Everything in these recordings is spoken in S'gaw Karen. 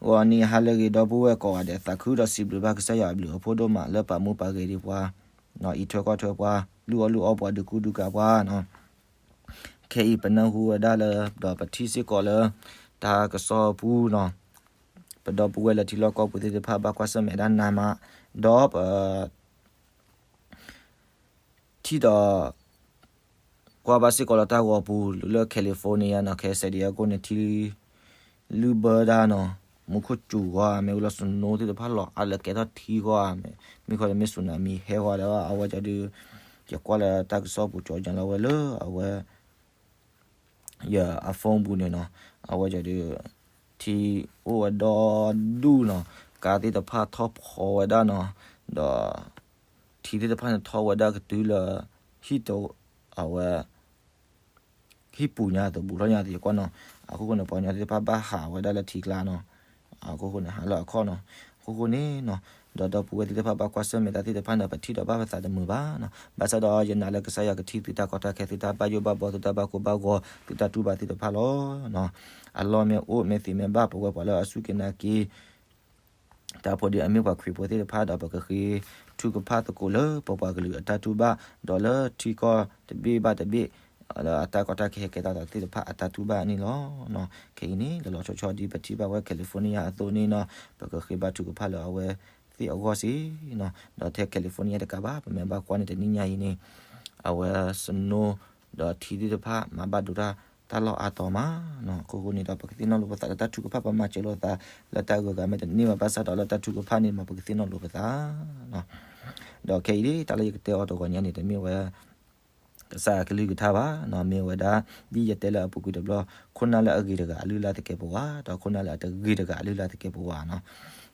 ဂီၤနံၤဟါလၢအဂ့ၤ ဒီပုၢ်ဝဲၢ်ကိးဂၤဒဲး သးခုဒီးစံးဘျုးဘၣ်ကစၢ်ယွၤအဘျုးအဖှိၣ်ဒိၣ်မး လၢပာ်မူပာ်ဂဲၤဒံးပှၤ, အံးထွဲကွၢ်ထွဲပှၤ, လုၢ်အီၣ်လုၢ်အီပှၤ ဒုးကူဒုးကၤပှၤနီၤ. ခဲအံၤပနၢ်ဟူဝဲဒၣ်လၢ ဒီးပထံၣ်စ့ၢ်ကီးလၢ တၢ်ကစီၣ်ပူၤနီၤ, ပဒီပုၢ်ဝဲၢ်လၢထံလီၢ်ကီၢ်ပူၤသ့ၣ်တဖၣ် ဘၣ်ကွၢ်ဆၢၣ်မဲာ်ဒၣ်နးမး, ဒီးပ ထံၣ်ဒီး ကွၢ်ဘၣ်စ့ၢ်ကီးလၢတၢ်ဂီၤပူၤ လၢ California နီၤ, ခဲ San Diego န့ၣ် ထံလုၢ်ဘၢဒၣ်နီၤ, မူခိၣ်စူၤဂီၢ်ဧါ, မ့ၢ်ဝဲလၢ snow သ့ၣ်တဖၣ်လီၤအါလၢကဲထီၣ်ထံဂီၢ်ဧါ, မ့ၢ် မ့ၢ်ခီဒီးမ့ၢ် tsunami ဟဲဂီၢ်ဒီး အဝဲကဒီး ယကွၢ်လၢတၢ်ကစီၣ်ပူၤ ကၠီညါလီၤဝဲလၢအဝဲ ယအ phone ပူၤန့ၣ်နီၤ, အဝဲကဒီး ထံအိၣ်ဝဲဒီဒူၣ်နီၤ, ကါသ့ၣ်တဖၣ်ထီၣ်ဖီဝဲဒၣ်နီၤ, ဒီး ထံသ့ၣ်တဖၣ်န့ၣ်ထီၣ်ဝဲဒၣ်ကတုၤလၢ ဟံၣ်တ အဝဲ ဟံၣ်ပူၤညါအသိး ဘူးထီၣ်ညါအသိး ယကွၢ်နီၤ, အခိၣ်ဃိန့ၣ် ပှၤကညီသ့ၣ်တဖၣ်ဘၣ်ဟးဝဲဒၣ်လၢထံကျါနီၤ, အခိၣ်ဃိန့ၣ် ဟးလၢအခီၣ်နီၤ, အခိၣ်ဃိန့ၣ်နီၤ, ဒီးဒီပုၢ်ဝဲၢ်သ့ၣ်တဖၣ်ဘၣ်ကွၢ်ဆၢၣ်မဲာ်တၢ်သ့ၣ်တဖၣ်န့ၣ် ပထံၣ်ဒီးဘၣ်ပသးတမုာ်ဘၣ်နီၤ, ဘၣ်ဆၣ်ဒီးယနာ်လၢကစၢ်ယွၤကထံၣ်သုတၢ်ကီတၢ်ခဲ သုတၢ်ဘၣ်ယိၣ်ဘၣ်ဘီ သုတၢ်ဘၣ်ကိၢ်ဘၣ်ဂီၤ သုတၢ်တူၢ်ဘၣ်သ့ၣ်တဖၣ်လီၤ. အလီၢ်မ့ၢ်အိၣ်မ့ၢ်သံးမ့ၢ်ဘၣ် ပဝဲပှၤလၢအစူၢ်က့ၤနာ်က့ၤ တၢ်ဖိဒ်အမ့ၢ်ပှၤခရံာ်ဖိသ့ၣ်တဖၣ်ဒီး ပကဃ့ထုကဖၣ်သကိးလၢပပှၤကလုာ်အတၢ်တူၢ်ဘၣ်, ဒီးလၢထံကီၢ်တဘ့ၣ်ဘၣ်တဘ့ၣ် လၢအတၢ်ကီတၢ်ခဲဟဲကဲထီၣ်သ့ၣ်တဖၣ်အတၢ်တူၢ်ဘၣ်န့ၣ်လီၤ. ခဲအံၤန့ၣ် လီၤလီၤဆီဆီဒ်ပထံၣ်ဘၣ်ဝဲ California အသိးန့ၣ်နီၤ, ပကဃ့ဘါထုကဖၣ်လၢအဝဲသ့ၣ်အဂီၢ်စ့ၢ်နီၤ, ဒီးထဲ California တကးဘၣ် ပမ့ၢ်ဘၣ်ကွၢ်န့ၣ်တနံၣ်ညါအံၤန့ၣ် အဝဲ snow ဒီးထံသ့ၣ်တဖၣ် မၤဘၣ်ဒိတၢ် တၢ်လီၢ်အါတီၤမးနီၤ, အခိၣ်ဃိန့ၣ်ဒီး ပကသ့ၣ်နီၣ်လိာ်ပသးလၢတၢ်ထုကဖၣ် ပမၤစၢၤလိာ်သးလၢတၢ်ဂုၤဂၤမ့ၢ်တန့ၢ်ဘၣ် ဘၣ်ဆၣ်ဒီးလၢတၢ်ထုကဖၣ်န့ၣ်မး ပကသ့ၣ်နီၣ်လိာ်ပသးနီၤ, ဒီးခဲအံၤဒ်တၢ်လၢယကတဲအီၤတဂီၤညါန့ၣ် တမ့ၢ်ဝဲ ကစၢ်အကလုၢ်ကထါဘၣ်နီၤ, မ့ၢ်ဝဲဒၣ် ဒ်ယတဲလၢအပူၤကွံာ်တဘျီ, ခိၣ်နၢ်လၢအဂ့ၤတဂၤ အလုၢ်အလၢ်သကဲးပဝး, ဒီးခိၣ်နၢ်လၢအတဂ့ၤတဂၤ အလုၢ်အလၢ်သကဲးပဝးနီၤ,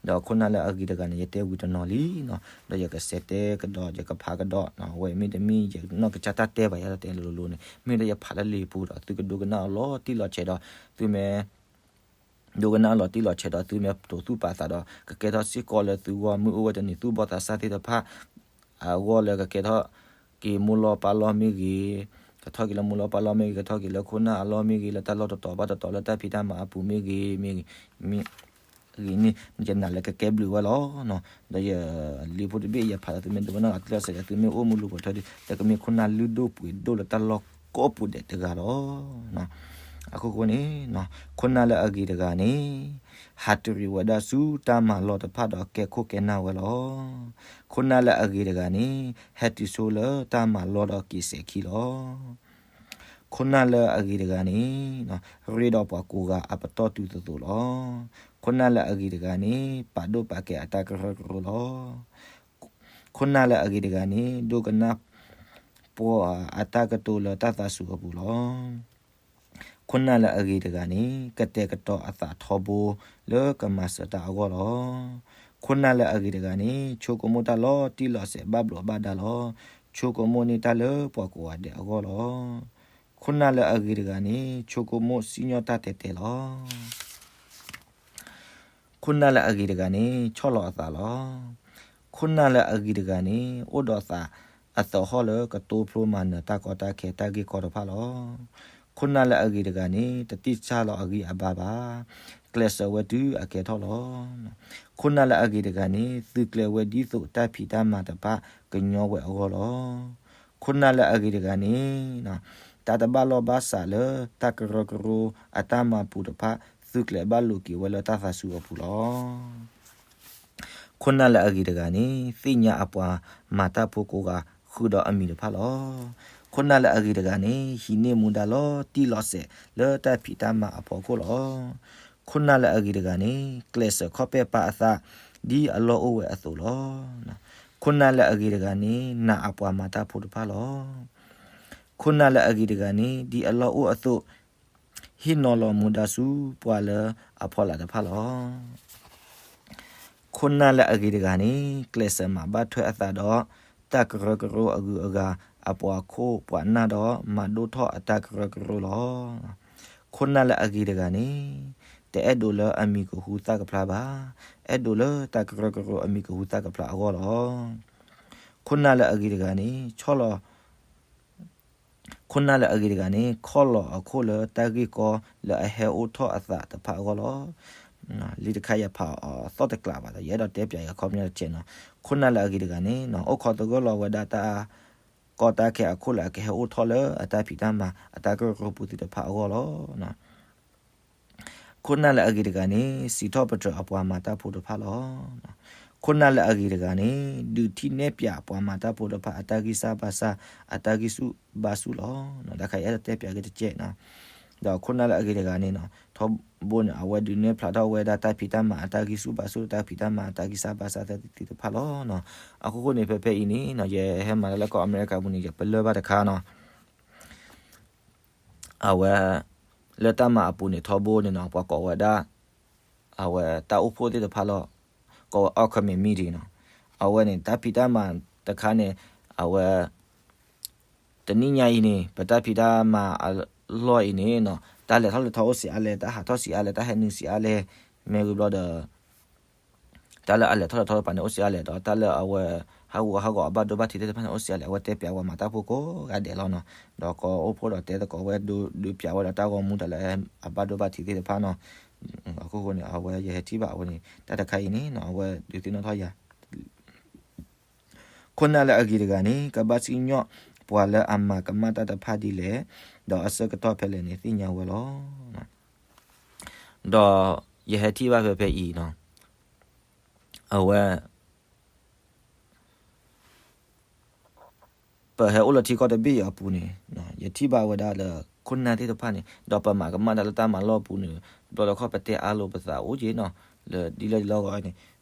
ဒီးခိၣ်နၢ်လၢအဂ့ၤတဂၤန့ၣ် ယတဲဝံၤတနီၤလံနီၤ, ဒီးယကစဲးတဲကဒီး ယကဖးကဒီးနီၤ, အဝဲမ့တမ့ၢ် ယနီၢ်ကစၢ်တၢ်တဲဘၣ် ယတတဲလိၤလိၤန့ၣ် မ့ၢ်ဒီးယဖးလၢလံာ်ပူၤဒီး သုကဒိကနၣ်အီၤလီၤတံၢ်လီၤဆဲးဒီး သုမ့ၢ် ဒိကနၣ်အီၤလီၤတံၢ်လီၤဆဲးဒီး သုမ့ၢ်တိာ်သူၣ်ပာ်သးဒီး ကကဲထီၣ်စ့ၢ်ကီးလၢသုဂီၢ် မုၢ်အိၣ်ဝဲတနံၤ သူၣ်ဘီၣ်သးစၢ်သ့ၣ်တဖၣ် အဂီၢ်လၢကကဲထီၣ်က့ၤမိၢ်လီၢ်ပၢ်လီၢ်မ့ၢ်ဂ့ၤ, ကထီၣ်က့ၤလၢမိၢ်လီၢ်ပၢ်လီၢ်မ့ၢ်ဂ့ၤ, ကထီၣ်က့ၤလၢခိၣ်နၢ်အလီၢ်မ့ၢ်ဂ့ၤ, လၢတၢ်လီၢ်တတီၤဘၣ်တတီၤ လၢတၢ်ဖံးတၢ်မၤအပူၤမ့ၢ်ဂ့ၤ, မ့ၢ်ဂ့ၤ, မ့ၢ်ဂ့ၤန့ၣ် ယနာ်လၢကကဲဘျုးဝဲလီၤ. ဒီးယလံာ်ဖိတဘ့ၣ် ယဖးလၢသုမ့ၢ်ဒိကနၣ်အီၤတံၢ်လီၤဆဲးဒီး သုမ့ၢ်အိၣ်မူလီၤပှီၢ်ထီဒီး လၢကမ့ၢ်ခိၣ်နၢ်လုၢ်ဒိၣ်ပှ့ၤဒိၣ်လၢတၢ်လီၢ်ကိးပူၤဒဲးတဂၤလီၤ. အခိၣ်ဃိန့ၣ် ခိၣ်နၢ်လၢအဂ့ၤတဂၤန့ၣ် ဟးတရံးဝဲဒၣ်ဆူတၢ်မၤလီၢ်တဖၣ်ဒီးကဲခိၣ်ကဲနၢ်ဝဲလီၤ. ခိၣ်နၢ်လၢအဂ့ၤတဂၤန့ၣ် ဟဲတုၤဆိလၢတၢ်မၤလီၢ်ဒီးက့ၤစဲးခံလီၤ. ခိၣ်နၢ်လၢအဂ့ၤတဂၤန့ၣ် ရ့ဒီးပှၤကိးဂၤအပတီၢ်တုၤသိးသိးလီၤ. ခိၣ်နၢ်လၢအဂ့ၤတဂၤန့ၣ် ပာ်ဒိၣ်ပာ်ကဲအတၢ်ကရၢကရိလီၤ. ခိၣ်နၢ်လၢအဂ့ၤတဂၤန့ၣ် ဒိကနၣ်ပှၤအတၢ်ကတိၤလၢတၢ်သးစူၤအပူၤလီၤ. ခိၣ်နၢ်လၢအဂ့ၤတဂၤန့ၣ် ကတဲာ်ကတီၤအသးထီဘိလၢကမၤစၢၤတၢ်အဂီၢ်လီၤ. ခိၣ်နၢ်လၢအဂ့ၤတဂၤန့ၣ် ဆိကမိၣ်တၢ်လီၤတံၢ်လီၤဆဲးဘၣ်ဘျိးဘၣ်ဒါလီၤ. ဆိကမိၣ်န့ၢ်တၢ်လၢပှၤကိးဂၤဒဲးအဂီၢ်လီၤ. ခိၣ်နၢ်လၢအဂ့ၤတဂၤန့ၣ် ဆိကမိၣ်စံၣ်ညီၣ်တၢ်တဲာ်တဲာ်လီၤ. ခိၣ်နၢ်လၢအဂ့ၤတဂၤန့ၣ် ဆီၣ်လီၤအသးလီၤ. ခိၣ်နၢ်လၢအဂ့ၤတဂၤန့ၣ် အိၣ်ဒီးသးအသဟီၣ်လၢကတိဖျိမၤနၢၤတၢ်ကီတၢ်ခဲတၢ်ဂ့ၢ်ကီတဖၣ်လီၤ. ခိၣ်နၢ်လၢအဂ့ၤတဂၤန့ၣ် တတံၢ်ဆၣ်လီၤအဂံၢ်အဘါဘၣ်. ကျဲးစၢးဝဲတုၤအကဲထီၣ်လီၤ. ခိၣ်နၢ်လၢအဂ့ၤတဂၤန့ၣ် သုးကျဲၤဝဲဒ်သိးတၢ်ဖံးတၢ်မၤတဖၣ်ကညီဝဲအဂီၢ်လီၤ. ခိၣ်နၢ်လၢအဂ့ၤတဂၤန့ၣ် တၢ်တဘၣ်လီၢ်ဘၣ်စးလၢတၢ်ကရၢကရိအတၢ်မၤပူၤတဖၣ် သုးကျဲၤဘၣ်လိာ်က့ၤဝဲလၢတၢ်သးစူၤအပူၤလီၤ. ခိၣ်နၢ်လၢအဂ့ၤတဂၤန့ၣ် သ့ၣ်ညါအပှၤမၤတၢ်ဖိကိးဂၤဃုာ်ဒီးအမံၤတဖၣ်လီၤ. ခိၣ်နၢ်လၢအဂ့ၤတဂၤန့ၣ် ဟံးန့ၢ်မူဒါလီၤတံၢ်လီၤဆဲးလၢတၢ်ဖံးတၢ်မၤအဖီခိၣ်လီၤ. ခိၣ်နၢ်လၢအဂ့ၤတဂၤန့ၣ် ကျဲးစၢးခီၣ်ပဲၣ်ပာ်အသးဒ်အလီၢ်အိၣ်ဝဲအသိးလီၤ. ခိၣ်နၢ်လၢအဂ့ၤတဂၤန့ၣ် နာ်အပှၤမၤတၢ်ဖိတဖၣ်လီၤ. ခိၣ်နၢ်လၢအဂ့ၤတဂၤန့ၣ် ဒ်အလီၢ်အိၣ်အသိး ဟ့ၣ်နီၤလီၤမူဒါဆူပှၤလၢအဖီလာ်တဖၣ်လီၤ. ခိၣ်နၢ်လၢအဂ့ၤတဂၤန့ၣ် ကျဲးစၢးမၤဘၣ်ထွဲအသးဒီး တၢ်ကရၢကရိအဂုၤအဂၤ အပှၤခိၣ်ပှၤနၢ်ဒီး မၤဒိၣ်ထီၣ်အတၢ်ကရၢကရိလီၤ. ခိၣ်နၢ်လၢအဂ့ၤတဂၤန့ၣ် တအဲၣ်ဒိးလၢအမံၤကဟူသၣ်ကဖျါဘၣ်, အဲၣ်ဒိးလၢတၢ်ကရၢကရိအမံၤကဟူသၣ်ကဖျါအဂီၢ်လီၤ. ခိၣ်နၢ်လၢအဂ့ၤတဂၤန့ၣ် ဆီၣ်လီၤ ခိၣ်နၢ်လၢအဂ့ၤတဂၤန့ၣ် ခီၣ်လီၤအခိၣ်လၢတၢ်ဂ့ၢ်ကီလၢအဟဲအိၣ်ထီၣ်အသးတဖၣ်အဂီၢ်လီၤ. လံာ်တခါယဖးအီၤသီၣ်တကျးဘၣ်ဒီး ယအဲၣ်ဒိးတဲပၠးယၤခီပညီတကဲးနီၤ. ခိၣ်နၢ်လၢအဂ့ၤတဂၤန့ၣ် အိၣ်ခိးသဂၢၢ်လီၤဝဲဒၣ်တၢ်ကီတၢ်ခဲအခိၣ်လၢအကဟဲအိၣ်ထီၣ်လၢအတၢ်ဖံးတၢ်မၤအတၢ်ကရၢကရိပူၤသ့ၣ်တဖၣ်အဂီၢ်လီၤ. ခိၣ်နၢ်လၢအဂ့ၤတဂၤန့ၣ် စံးထီၣ်ပတြၢၤအပှၤမၤတၢ်ဖိတဖၣ်လီၤ. ခိၣ်နၢ်လၢအဂ့ၤတဂၤန့ၣ် ဒုးထံၣ်နဲၣ်ပၠးပှၤမၤတၢ်ဖိတဖၣ်အတၢ်ဂံၢ်စၢ်ဘါစၢ် အတၢ်ဂံၢ်ဆူၣ်ဘါဆူၣ်လီၤ. တၢ်ခါအံၤအဲၣ်ဒိးတဲပၠးက့ၤတကဲးနီၤ. ဒီးခိၣ်နၢ်လၢအဂ့ၤတဂၤန့ၣ်နီၤ ထီဘိန့ၣ် အဝဲဒုးနဲၣ်ဖျါထီၣ်ဝဲဒၣ်တၢ်ဖံးတၢ်မၤအတၢ်ဂံၢ်ဆူၣ်ဘါဆူၣ် တၢ်ဖံးတၢ်မၤအတၢ်ဂံၢ်စၢ်ဘါစၢ်သ့ၣ်တဖၣ်လီၤ. အခိၣ်ဃိန့ၣ် ဖဲဖဲအံၤန့ၣ် ယဟဲမၤတၢ်လၢကီၢ်အမဲရကၤပူၤန့ၣ် ယပလၢၢ်ဘၣ်တခါနီၤ အဝဲ လၢတၢ်မၤအပူၤန့ၣ် ထီဘိန့ၣ်နီၤ ပှၤကိးဝဲဒၣ် အဝဲတၢ်အိၣ်ဖှိၣ်သ့ၣ်တဖၣ်လီၤ. ကိးဝဲ upcoming meeting နီၤ. အဝဲန့ၣ် တၢ်ဖံးတၢ်မၤတခါန့ၣ် အဝဲ တနံၣ်ညါအံၤန့ၣ် ပတၢ်ဖံးတၢ်မၤအလီၢ်အံၤန့ၣ်နီၤ တၢ်လဲၤထီၣ်လဲၤထီအိၣ်ဆံးအါလဲၣ်, တၢ်ဟးထီၣ်ဆံးအါလဲၣ်, တၢ်ဟဲနုာ်ဆံးအါလဲၣ်, မ့ၢ်ဝံၤဘျီဒီး တၢ်လၢအလဲၤထီၣ်လဲၤထီတဖၣ်န့ၣ် အိၣ်ဆံးအါလဲၣ်, ဒီးတၢ်လၢအဝဲ ဟးဂူာ်ဟးဂီၤအဘၣ်ဒိဘၣ်ထံးသ့ၣ်တဖၣ်န့ၣ် အိၣ်ဆံးအါလဲၣ်, အဝဲတဲပၠးဝဲမၤတၢ်ဖိကိးဂၤဒဲးလီၤနီၤ. ဒီးကိးအိၣ်ဖှိၣ်ဒီးတဲသကိးဝဲ ဒုးပၠးဝဲဒီးတၢ်ဂီၤမူတၢ်လၢအဘၣ်ဒိဘၣ်ထံးသ့ၣ်တဖၣ်နီၤ. အခိၣ်ဃိန့ၣ် အဝဲယဟဲထံၣ်ဘၣ်အဝဲန့ၣ် တၢ်တခါအံၤန့ၣ်နီၤ အဝဲဒုးသ့ၣ်နီၣ်ထီၣ်ယၤ ခိၣ်နၢ်လၢအဂ့ၤတဂၤန့ၣ် ကဘၣ်စံၣ်ညီၣ်ပှၤလၢအမၤကမၣ်တၢ်တဖၣ်ဒ်လဲၣ်, ဒီးအဆၢကတီၢ်ဖဲလဲၣ်န့ၣ် သ့ၣ်ညါဝဲလီၤ. ဒီးယဟဲထံၣ်ဘၣ်ဖဲဖဲအံၤနီၤ, အဝဲ ပဟဲအိၣ်လၢထံကီၢ်တဘ့ၣ်အံၤအပူၤန့ၣ် ယထံၣ်ဘၣ်ဝဲဒၣ်လၢခိၣ်နၢ်သ့ၣ်တဖၣ်န့ၣ် ဒီးပမၤကမၣ်တၢ်လၢတၢ်မၤလီၢ်ပူၤန့ၣ် တဘျီတခီၣ်ပတဲအါလိာ်ပသးအိၣ်က့ၤနီၤ, လၢဒ်လဲၣ်ဒ်လဲၣ်ဂီၢ်န့ၣ်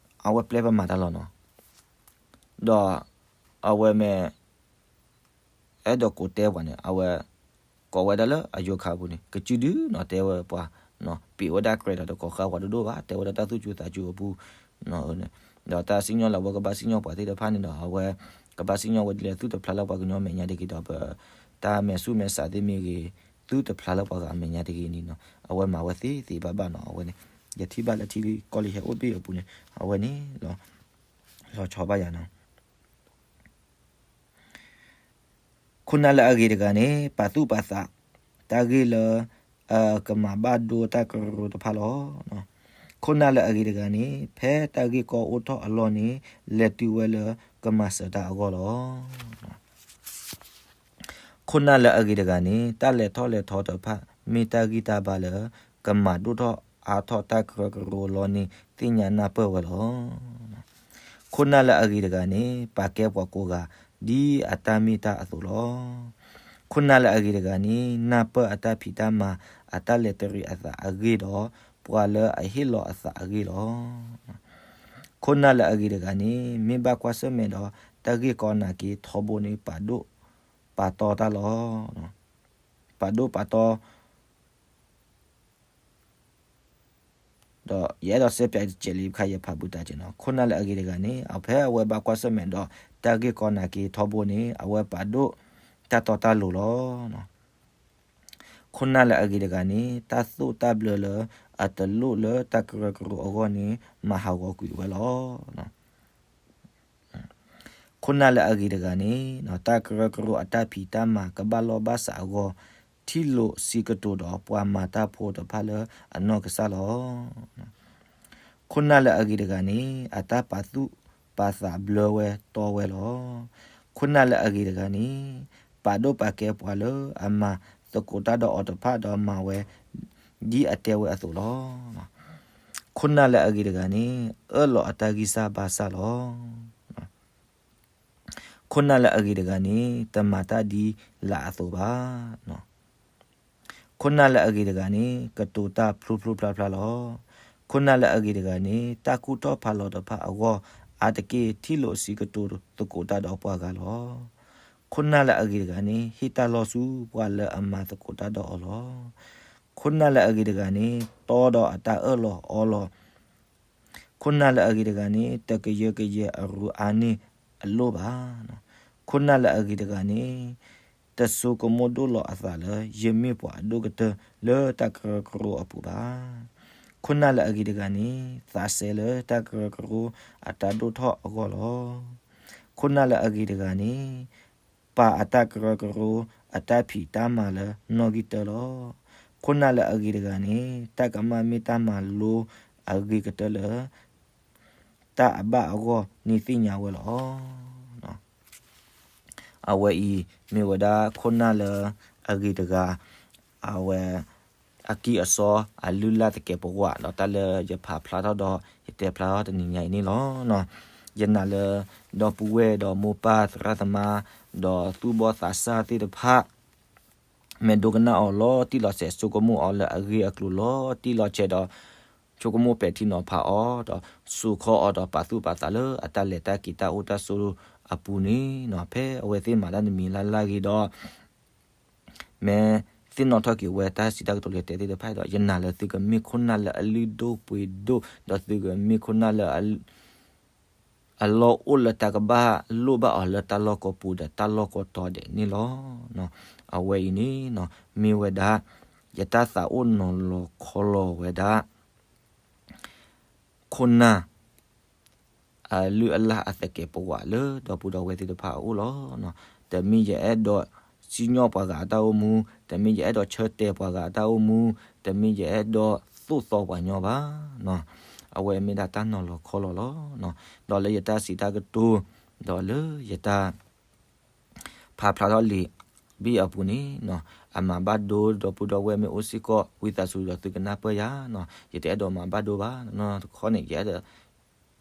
အဝဲပျဲပမၤတၢ်လီၤနီၤ. ဒီးအဝဲမ့ၢ် အဲၣ်ဒိးကိးတဲပှၤန့ၣ် အဝဲ ကိးဝဲဒၣ်လၢအယိၤခါပူၤန့ၣ် ကစုဒုနီၤ တဲဝဲပှၤ ပ့ၤဝဲဒၣ်ကြဲးဒီးတကိးဃာ်ပှၤဒိၣ်ဒိၣ်ဘၣ်, တဲဝဲဒၣ်တၢ်သူၣ်စူၤသးစူၤအပူၤ, ဒီးတၢ်စံၣ်ညီၣ်လၢအဝဲကဘၣ်စံၣ်ညီၣ်ပှၤသ့ၣ်တဖၣ်န့ၣ်ဒီး အဝဲ ကဘၣ်စံၣ်ညီၣ်ဝဲဒ်လဲၣ် သူၣ်တဖျါလၢပှၤကညီမဲာ်ညါတဂ့ၤဒီး ပတၢ်မဲာ်ဆူၣ်မဲာ်ဆါသ့ၣ်မ့ၢ်ဂ့ၤ သူၣ်တဖျါလၢပှၤဂၤအမဲာ်ညါတဂ့ၤန့ၣ်နီၤ အဝဲမၤဝဲသ့သ့ဘၣ်ဘၣ်နီၤ အဝဲန့ၣ် ယထံၣ်ဘၣ်လၢထံကီၢ်လၢယဟဲအိၣ်တဘ့ၣ်အပူၤန့ၣ် အဝဲန့ၣ် လီၤဆီဘၣ်ယၤနီၤ ခိၣ်နၢ်လၢအဂ့ၤတဂၤန့ၣ် ပာ်သူၣ်ပာ်သး တၢ်ဂ့ၢ်လၢ အကမၤဘၣ်ဒိတၢ်ကရၢကရိတဖၣ်လီၤ. ခိၣ်နၢ်လၢအဂ့ၤတဂၤန့ၣ် ဖဲတၢ်ဂ့ၢ်ကီအိၣ်ထီၣ်အလီၢ်န့ၣ် လဲၤတုၤဝဲလၢကမၤစၢၤတၢ်အဂီၢ်လီၤ. ခိၣ်နၢ်လၢအဂ့ၤတဂၤန့ၣ် တၢ်လဲၤထီၣ်လဲၤထီတဖၣ် မ့ၢ်တၢ်ဂံၢ်တၢ်ဘါလၢ ကမၤဒိၣ်ထီၣ်အါထီၣ်တၢ်ကရၢကရိလီၤန့ၣ် သ့ၣ်ညါနၢ်ပၢၢ်ဝဲလီၤ. ခိၣ်နၢ်လၢအဂ့ၤတဂၤန့ၣ် ပာ်ကဲပှၤကိးဂၤ ဒ်အတၢ်မ့ၢ်တၢ်အသိးလီၤ. ခိၣ်နၢ်လၢအဂ့ၤတဂၤန့ၣ် နၢ်ပၢၢ်အတၢ်ဖံးတၢ်မၤ အတၢ်လဲၤတရံးအသးအဂ့ၢ်ဒီး ပှၤလၢအဟ့ၣ်လီၤအသးအဂ့ၢ်လီၤ. ခိၣ်နၢ်လၢအဂ့ၤတဂၤန့ၣ် မ့ၢ်ဘၣ်ကွၢ်ဆၢၣ်မဲာ်ဒီး တၢ်ဂ့ၢ်ကီနာ်က့ ထီဘိန့ၣ် ပာ်ဒိၣ်ပာ်တီတၢ်လီၤ. ပာ်ဒိၣ်ပာ်တီ ဒီးယအဲၣ်ဒိးစဲးပၠးတစဲးလံ ခါယဖးဘူးတၢ်က့နီၤ ခိၣ်နၢ်လၢအဂ့ၤတဂၤန့ၣ် အဖဲအဝဲဘၣ်ကွၢ်ဆၢၣ်မဲာ်ဒီး တၢ်ဂ့ၢ်ကီနာ်က့ထီဘိန့ၣ် အဝဲပာ်ဒိၣ်တၢ်တီတၢ်လိၤလီၤ. ခိၣ်နၢ်လၢအဂ့ၤတဂၤန့ၣ် တၢ်သိၣ်တၢ်ဘျၢလၢအတလိၣ်လၢတၢ်ကရၢကရိအဂီၢ်န့ၣ် မၤဟးဂီၤကွံာ်ဝဲလီၤ. ခိၣ်နၢ်လၢအဂ့ၤတဂၤန့ၣ် တၢ်ကရၢကရိအတၢ်ဖံးတၢ်မၤကဘၣ်လီၢ်ဘၣ်စးအဂီၢ် ထံၣ်လိာ်စံးကတိၤဒီးပှၤမၤတၢ်ဖိတဖၣ်လၢအနီၢ်ကစၢ်လီၤ. ခိၣ်နၢ်လၢအဂ့ၤတဂၤန့ၣ် အတၢ်ပာ်သူၣ်ပာ်သးဘျၢဝဲတီဝဲလီၤ. ခိၣ်နၢ်လၢအဂ့ၤတဂၤန့ၣ် ပာ်ဒိၣ်ပာ်ကဲပှၤလၢအမၤသကိးတၢ်ဒီးအီၤတဖၣ်ဒီးမၤဝဲ ဒ်အတဲဝဲအသိးလီၤ. ခိၣ်နၢ်လၢအဂ့ၤတဂၤန့ၣ် အၢၣ်လီၤအတၢ်ဂံၢ်စၢ်ဘါစၢ်လီၤ. ခိၣ်နၢ်လၢအဂ့ၤတဂၤန့ၣ် တမၤတၢ်ဒ်လာ်အသိးဘၣ်. ခိၣ်နၢ်လၢအဂ့ၤတဂၤန့ၣ် ကတိၤတၢ်ဖျိဖျိဖျါဖျါလီၤ. ခိၣ်နၢ်လၢအဂ့ၤတဂၤန့ၣ် တၢ်ကူၣ်ထီၣ်ဖးလီၤတဖၣ်အဂီၢ် အါတက့ၢ်ထံၣ်လိာ်စံးကတိၤသကိးတၢ်ဒီးပှၤဂၤလီၤ. ခိၣ်နၢ်လၢအဂ့ၤတဂၤန့ၣ် ဟ့ၣ်တၢ်လီၢ်ဆူပှၤလၢအမၤသကိးတၢ်ဒီးအီၤလီၤ. ခိၣ်နၢ်လၢအဂ့ၤတဂၤန့ၣ် တီဒီးအတၢ်အၢၣ်လီၤအီလီၤ ခိၣ်နၢ်လၢအဂ့ၤတဂၤန့ၣ် တကယၢကယဲအရူအါန့ၢ်အလိၣ်ဘၣ်. ခိၣ်နၢ်လၢအဂ့ၤတဂၤန့ၣ် တဆိကမိၣ်ဒိၣ်လီၤအသးလၢ ယမ့ၢ်ပှၤအဒိၣ်ကတၢၢ်လၢတၢ်ကရၢကရိအပူၤဘၣ်. ခိၣ်နၢ်လၢအဂ့ၤတဂၤန့ၣ် သးစဲလၢတၢ်ကရၢကရိအတၢ်ဒိၣ်ထီၣ်အဂီၢ်လီၤ. ခိၣ်နၢ်လၢအဂ့ၤတဂၤန့ၣ် ပာ်အတၢ်ကရၢကရိအတၢ်ဖံးတၢ်မၤလၢနီၣ်ဂံၢ်တၢလီၤ. ခိၣ်နၢ်လၢအဂ့ၤတဂၤန့ၣ် တၢ်ကမၣ်မ့ၢ်တၢ်မၤလိ အဂ့ၤကတၢၢ်လၢ တၢ်အဘၣ်အဂီၢ်န့ၣ်သ့ၣ်ညါဝဲလီၤ. အဝဲအံၤ မ့ၢ်ဝဲဒၣ်ခိၣ်နၢ်လၢအဂ့ၤတဂၤ အဝဲ အကံၢ်အစီအလုၢ်အလၢ်သကဲးပဝး ဒီးတၢ်လၢယဖးဖျါထီၣ်ဒီး ယတဲဖျါထီၣ်တနံၤညါအံၤန့ၣ်လီၤ. ယနာ်လၢ ဒီပုၢ်ဝဲၢ်ဒီးမိၢ်ပၢ်သရၣ်သမါ ဒီးသူၣ်ဘီၣ်သးစၢ်သ့ၣ်တဖၣ် မ့ၢ်ဒိကနၣ်အီၤလီၤတံၢ်လီၤဆဲး ဆိကမိၣ်အီၤလၢအဂ့ၢ်အကျိၤလီၤတံၢ်လီၤဆဲးဒီး ဆိကမိၣ်ပဲာ်ထံနီၤဖးအီၤ ဒီးစူးခီအီၤဒီးပာ်သူၣ်ပာ်သးလၢအတၢ်လဲၤတၢ်က့ၤတၢ်အိၣ်တၢ်ဆိးအပူၤန့ၣ် ဖဲအဝဲသ့ၣ်မၤတၢ်တမံၤလၢ်လၢ်ဂ့ၤဒီး မ့ၢ်သ့ၣ်နီၣ်ထီၣ်က့ၤဝဲတၢ်စံးတၢ်ကတိၤလၢတဲသ့ၣ်တဖၣ်ဒီး ယနာ်လၢသုကမ့ၢ်ခိၣ်နၢ်လၢအလုၢ်ဒိၣ်ပှ့ၤဒိၣ် ဒီးသုကမ့ၢ်ခိၣ်နၢ်လၢ အလီၢ်အိၣ်လၢတၢ်ကဘၣ်လိၣ်ဘၣ်အီၤလၢတၢ်လီၢ်ကိးပူၤဒီးတၢ်လီၢ်ကိးတီၤဒဲးန့ၣ်လီၤ. အဝဲအံၤန့ၣ် မ့ၢ်ဝဲဒၣ် ယတၢ်သးအိၣ်နီၤလီၤခီလီၤဝဲဒၣ် ခိၣ်နၢ် အလုၢ်အလၢ်အသကဲးပဝးလၢဒီပုၢ်ဒီဝဲၢ်သ့ၣ်တဖၣ်အအိၣ်လီၤ. တမ့ၢ်ယအဲၣ်ဒိးစံၣ်ညီၣ်ပှၤဂၤအတၢ်အိၣ်မူ, တမ့ၢ်ယအဲၣ်ဒိးဆၢတဲာ်ပှၤဂၤအတၢ်အိၣ်မူ, တမ့ၢ်ယအဲၣ်ဒိးသိၣ်သီပှၤညီဘၣ်. အဝဲမ့ၢ်ဒၣ်တၢ်နီၤလီၤခီလီၤလီၤ. ဒီးလၢယတၢ်စံးတၢ်ကတိၤ, ဒီးလၢယတၢ် ဖးဖျါထီၣ်လံာ်ဘံၣ်အပူၤန့ၣ်, အမၤဘၣ်ဒိဒီပုၢ်ဒီဝဲၢ်မ့ၢ်အိၣ်စ့ၢ်ကီး ဝံသးစူၤဒီးသုကနၢ်ပၢၢ်ယၤ, ယတအဲၣ်ဒိးမၤဘၣ်ဒိဘၣ်. တခီန့ၣ် ယအဲၣ်ဒိး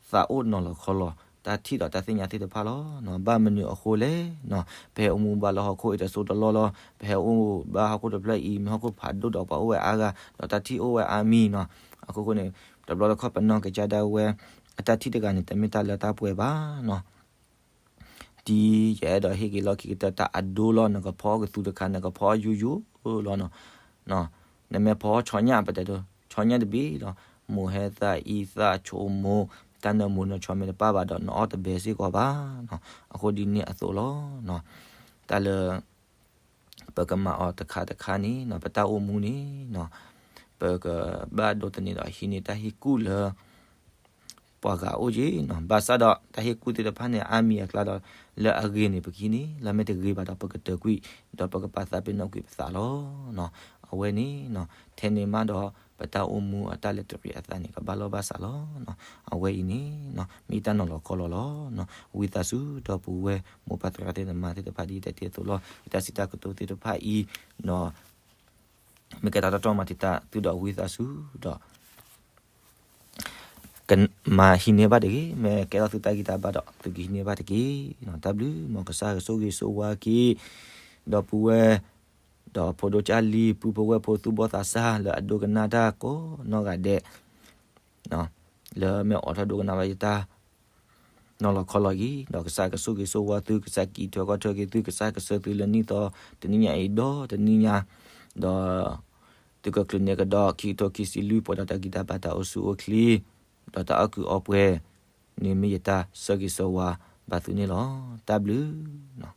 သးအိၣ်နီၤလီၤခီလီၤ တၢ်ထံၣ်ဒီးတၢ်သ့ၣ်ညါသ့ၣ်တဖၣ်လီၤ. ဘၣ်မနုၤအဃိလဲၣ်, ပဟဲအိၣ်မူဘၣ်လၢဟီၣ်ခိၣ်အံၤတစိၢ်တလီၢ်လီၤ. ပဟဲအိၣ်ဘၣ်ဟီၣ်ခိၣ်တဖျၢၣ်အံၤ မ့ၢ်ဟီၣ်ခိၣ်ဖးဒိၣ်ဒီးပှၤအိၣ်ဝဲအါဂၤ, ဒီးတၢ်ထံၣ်အိၣ်ဝဲအါမံၤနီၤ. အခိၣ်ဃိန့ၣ် တဘျီတခီၣ်ပနီၢ်ကစၢ်ဒၣ်ဝဲ အတၢ်ထံၣ်တဂၤန့ၣ် တမ့ၢ်တၢ်လၢတၢ်ပှဲၤဘၣ်နီၤ. ဒ်ယအဲၣ်ဒိးဟ့ၣ်က့ၤလီၢ်ခံကတၢၢ် တၢ်အဒိလီၤ. နကဖီကသူတခါ နကဖီယူယူလီၤနီၤ. နမ့ၢ်ဖီဆီညၣ် ပတဲဒိ ဆီညၣ်တဘ့ၣ်လီၤ. မိၢ်ဟဲသးအံၤသးဆိမိၣ် တၢ်နၢမူနဆီမ့ၢ်တပၣ်ဘၣ်ဒီး နအီၣ်တဘဲစ့ၢ်ကီးဘၣ်နီၤ. အဃိဒ်န့ၣ်အသိးလီၤ. တၢ်လၢ ပကမၤအီၤတခါတခါန့ၣ်နီၤ ပတၢ်အိၣ်မူန့ၣ်နီၤ ပကဘၣ်ဒိးသန့ၤဒီးဟံးန့ၢ်တၢ်ဟ့ၣ်ကူၣ်လၢ ပှၤဂၤအိၣ်က့ၤနီၤ. ဘၣ်ဆၣ်ဒီးတၢ်ဟ့ၣ်ကူၣ်သ့ၣ်တဖၣ်န့ၣ် အါမံၤအကျါဒီး လၢအဂ့ၤန့ၣ် ပကဟံးန့ၢ်, လၢမ့ၢ်တဂ့ၤဘၣ်ဒီး ပကတၢၢ်ကွံာ် ဒီးပကပာ်သးပ့ၤနီၣ်ကွံာ်ပသးလီၤ. အဝဲန့ၣ် ထဲန့ၣ်မးဒီး ပတၢ်အိၣ်မူအတၢ်လဲၤတရံးအသးန့ၣ် ကဘၣ်လီၢ်ဘၣ်စးလီၤ. အဝဲအံၤန့ၣ် မ့ၢ်တၢ်နီၤလီၤခီလီၤလီၤ. ဝံသးစူၤဒီပုၢ်ဝဲၢ်မိၢ်ပၢ်သရၣ်သမါသ့ၣ်တဖၣ် ဒ်ယတဲတ့ၢ်အသိးလီၤ. ယတၢ်စံးတၢ်ကတိၤသ့ၣ်တဖၣ်အံၤ မ့ၢ်ကဲတၢ်တီတီမၤတံာ်တာ်သုဒီးဝံသးစူၤဒီး ကမၤဟံးန့ၢ်ဘၣ်တဂ့ၤ, မ့ၢ်ကဲထီၣ်သုတၢ်ဂံၢ်တၢ်ဘါဒီး သုကဟံးန့ၢ်ဘၣ်တက့ၢ်. တၢ်ဘျုး မ်ကစၢ်ကဆိၣ်ဂ့ၤဆိၣ်ဝါက့ၤ ဒီပုၢ်ဝဲၢ် ဒီးဖိဒိၣ်ကၢ်လံၤ ပုၢ်ဖိဝဲၢ်ဖိ သူၣ်ဘီၣ်သးစၢ်လၢအဒိကနၣ်တၢ်ကိးနီၢ်ဂၤဒဲး လၢမ့ၢ်အိးထီၣ်ဒိကနၣ်ဘၣ်ယတၢ် နီၤလီၤခီလီၤအံၤ, ဒီးကစၢ်ကဆိၣ်ဂ့ၤဆိၣ်ဝါသု, ကစၢ်ကံးထီၣ်ကီထီၣ်က့ၤသု, ကစၢ်ကဆှၢသုလၢနံၣ်သီတနံၣ်ညါအံၤဒီတနံၣ်ညါ, ဒီး သုကချုးန့ၢ်ကဒီး ခံကထိခံဆံလွံၢ် ပှဲၤဒီးတၢ်ဂံၢ်တၢ်ဘါ တၢ်အိၣ်ဆူၣ်အိၣ်ချ့ ဒီးတၢ်အီၣ်ကုးအီပှဲၤန့ၣ် မ့ၢ်ယတၢ်ဆၢဂ့ၤဆၢဝါဘၣ်သုန့ၣ်လီၤ. တၢ်ဘျုးနီၤ.